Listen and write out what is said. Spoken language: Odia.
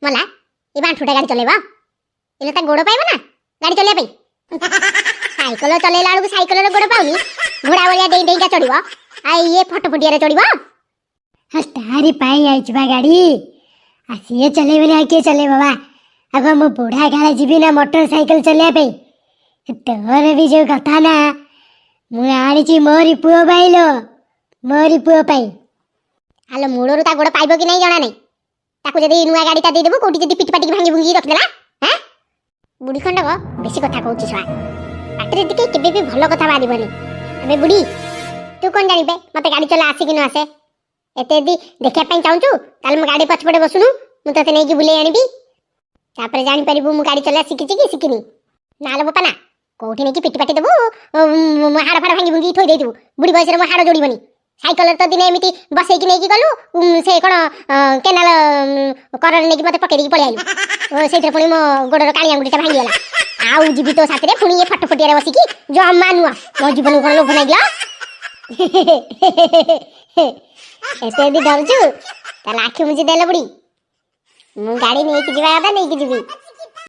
ମଲା, ଏ ବାଣ୍ଠୁଟା ଗାଡ଼ି ଚଲେଇବ? ଏଲେ ତା ଗୋଡ଼ ପାଇବ ନା ଗାଡ଼ି ଚଲେଇବା ପାଇଁ? ସାଇକେଲ ଚଲେଇଲା ବେଳକୁ ସାଇକେଲର ଗୋଡ଼ ପାଉନି, ଘୋଡ଼ା ଭଳିଆ ଡେଇଁ ଡେଇଁକା ଚଢିବ, ଆଉ ଇଏ ଫଟ ଫଟିଆରେ ଚଢିବ? ହଁ, ତାରି ପାଇଁ ଆଇଛି ବା ଗାଡ଼ି। ଆଉ ସିଏ ଚଲେଇବନି, ଆଉ କିଏ ଚଲେଇବ ବା? ଆଉ କଣ ମୁଁ ବୁଢ଼ା କାଳେ ଯିବି ନା ମୋଟର ସାଇକେଲ ଚଲେଇବା ପାଇଁ? ତୋର ବି ଯୋଉ କଥା ନା, ମୁଁ ଆଣିଛି ମୋରି ପୁଅ ପାଇଁ ଲୋ, ମୋରି ପୁଅ ପାଇଁ। ଆଲୋ, ମୂଳରୁ ତା ଗୋଡ଼ ପାଇବ କି ନାହିଁ ଜଣା ନାହିଁ। ତାକୁ ଯଦି ନୂଆ ଗାଡ଼ିଟା ଦେଇଦେବୁ, କୋଉଠି ଯଦି ପିଟି ପାଟିକି ଭାଙ୍ଗି ଭୁଙ୍ଗି ରଖିଦେଲା? ହାଁ, ବୁଢ଼ୀ ଖଣ୍ଡକ ବେଶୀ କଥା କହୁଛି ଶଳା। ପାଟିରେ ଟିକେ କେବେ ବି ଭଲ କଥା ବାହାରିବନି। ଆବେ ବୁଢ଼ୀ, ତୁ କଣ ଜାଣିବେ ମତେ ଗାଡ଼ି ଚଲା ଆସେ କି ନ ଆସେ? ଏତେ ଯଦି ଦେଖିବା ପାଇଁ ଚାହୁଁଛୁ, ତାହେଲେ ମୋ ଗାଡ଼ି ପଛପଟେ ବସୁନୁ, ମୁଁ ତତେ ନେଇକି ବୁଲେଇ ଆଣିବି। ତାପରେ ଜାଣିପାରିବୁ ମୁଁ ଗାଡ଼ି ଚଲା ଶିଖିଛି କି ଶିଖିନି। ନା ଲୋ ବୋପା ନା, କୋଉଠି ନେଇକି ପିଟି ପାଟି ଦେବୁ, ମୋ ହାଡ଼ ଫାଡ଼ ଭାଙ୍ଗି ଭୁଙ୍ଗି ଥୋଇ ଦେଇଥିବୁ। ବୁଢ଼ୀ ବୟସରେ ମୋ ହାଡ଼ ଯୋଡ଼ିବନି। ସାଇକେଲରେ ତ ଦିନେ ଏମିତି ବସେଇକି ନେଇକି ଗଲୁ, ସେ କ'ଣ କେନାଲ କରରେ ନେଇକି ମତେ ପକେଇ ଦେଇକି ପଳେଇ ଆଇଲୁ। ସେଇଥିରେ ପୁଣି ମୋ ଗୋଡ଼ର କାଳି ଆଙ୍ଗୁଠିଟା ଭାଙ୍ଗିଗଲା। ଆଉ ଯିବି ତୋ ସାଥିରେ ପୁଣି ଏ ଫଟ ଫଟିଆରେ ବସିକି? ଜମା ନୁହଁ। ମୋ ଜୀବନକୁ କ'ଣ ଲୋଭ ନାଗିଲ? ଏତେ ଯଦି ଡରୁଛୁ, ତାହେଲେ ଆଖି ମୁଜି ଦେଲେ ବୁଢ଼ୀ, ମୁଁ ଗାଡ଼ି ନେଇକି ଯିବା କଥା ନେଇକି ଯିବି।